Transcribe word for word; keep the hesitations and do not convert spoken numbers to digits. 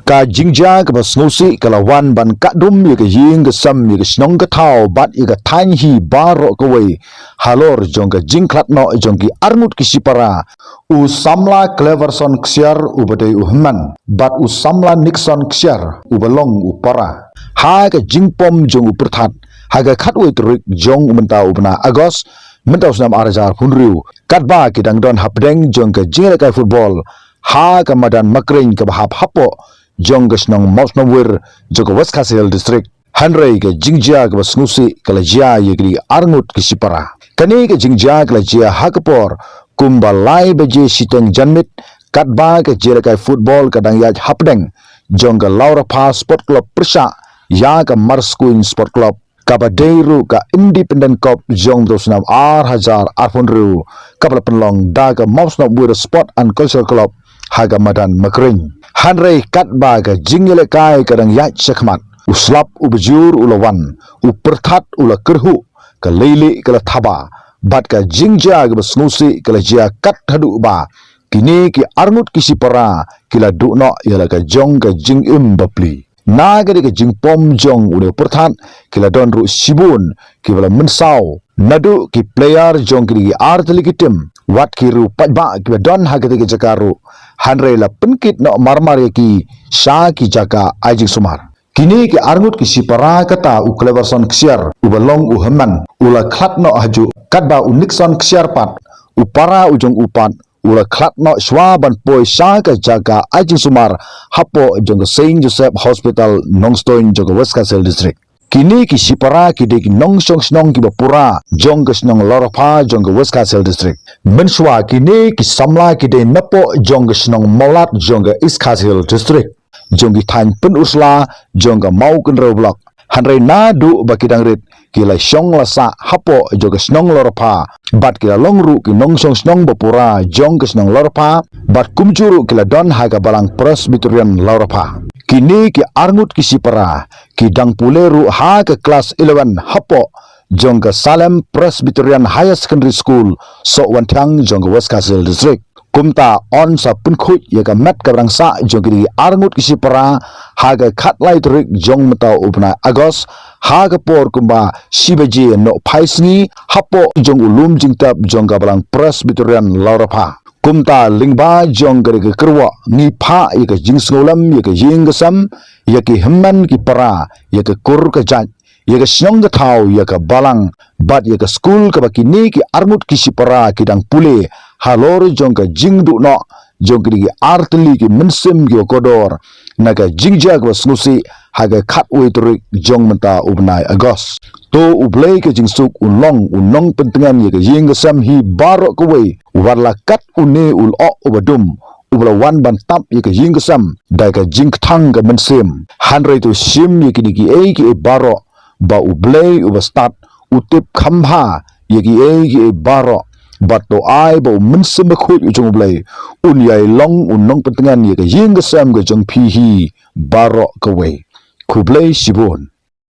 Ka jingjia kaba sngewsih ka la wan ban kah dum ïa ka ïing ka sem, ïa ka shnong ka thaw bad ïa ka thaiñ hi baroh kawei halor jong ka jingkhlad noh jong ki arngut ki shipara, u samla Cleverson Ksiar uba dei u hynmen bad u samla Nixon Ksiar uba long u para, ha ka jingpom jong u pyrthat ha ka khatwei tarik jong u mynta u bnai August mynta u snem ar hajar arphew hynriew, katba ki dang don hapdeng jong ka jingïalehkai football ha ka madan Makreiñ kaba hap hapoh jong ka shnong Mawsynawir jong ka West Khasi Hills District. Hynrei ka jingjia kaba sngewsih ka la jia ïa kine arngut ki shipara. Kane ka jingjia ka la jia ha ka por kumba lai baje shiteng janmiet, katba ka jingïalehkai football ka dang ïaid hapdeng jong ka Lawrapha Sport Club pyrshah ïa ka Marskuiñ Sport Club, kaba dei ruh ka Independent Cup jong u snem ar hajar arphew hynriew, kaba la pynlong da ka Mawsynawir Sport and Cultural Club ha ka madan Makreiñ. Hynrei katba ka jingïalehkai ka dang ïaid shakhmat, u slap uba jur u la wan, u pyrthat u la kyrhuh, ka leilieh ka la thaba bad ka jingjia kaba sngewsih ka la jia kat haduh ba kine ki arngut ki shipara ki la duh noh ïa la ka jong ka jingim bapli. Na ka dei ka jingpom jong une u pyrthat ki la don ruh shibun kiba la mynsaw, naduh ki player jong kine ki artylli ki tim, wat ki riew paidbah kiba don ha kata ka jaka ruh, hynrei la pynkit noh marmar ïa ki sha ki jaka ai jingsumar. Kine ki arngut ki shipara, kata u Cleverson Ksiar uba long u hynmen, u la khlad noh hajuh, katba u Nixon Ksiar pat, u para u jong u pat, u la khlad noh shuwa ban poi sha ka jaka ai jingsumar hapoh jong ka Saint Joseph Hospital Nongstoiñ jong ka West Khasi Hills District. Kine ki shipara ki dei ki nongshong shnong kiba pura jong ka shnong Lawrapha jong ka West Khasi Hills District. Mynshuwa kine ki samla ki dei napoh jong ka shnong Mawlad jong ka East Khasi Hills District, jong ki thaiñ Pynursla jong ka Mawkynrew Block. Hynrei naduh ba ki dang rit ki la shong la sah hapoh jong ka shnong Lawrapha bad ki la long ruh ki nongshong shnong ba pura jong ka shnong Lawrapha bad kumjuh ruh ki la don ha ka Balang Presbyterian Lawrapha. Kine ki arngut ki shipara ki dang pule ruh ha ka klas eleven hapoh jong ka Salem Presbyterian Higher Secondary School, Sohwynthiang jong ka West Khasi Hills District. Kumta yn sa pynkhuid ïa ka met kaba dang sah jong kine ki arngut ki shipara ha ka khatlai tarik jong mynta u bnai August ha ka por kumba shi baje nohphai sngi hapoh jong u lum jingtep jong ka Balang Presbyterian Lawrapha. Kumta lyngba jong ka dei ka kyrwoh ngi phah ïa ka jingsngewlem ïa ka ïing ka sem, ïa ki hynmen ki para, ïa ka kur ka jait, ïa ka shnong ka thaw, ïa ka balang bad ïa ka skul kaba kine ki arngut ki shipara ki dang pule halor jong ka jingduh noh jong kine ki artylli ki mynsiem kiba kordor na ka jingjia kaba sngewsih ha ka khatwei tarik jong mynta u bnai August. To U Blei ka jingsuk un long u nongpyntngen ïa ka ïing ka sem hi baroh kawei, wat la kat une u lyoh uba dum uba la wan ban tap ïa ka ïing ka sem da ka jingkthang ka mynsiem. Hynrei to shim ïa kine kiei kiei baroh ba U Blei uba stad u tip kham bha ïa kiei kiei baroh, bad to ai ba U Mynsiem Bakhuid u jong U Blei un ïai long u nongpyntngen ïa ka ïing ka sem ka jong phi hi baroh kawei. Khublei shibun.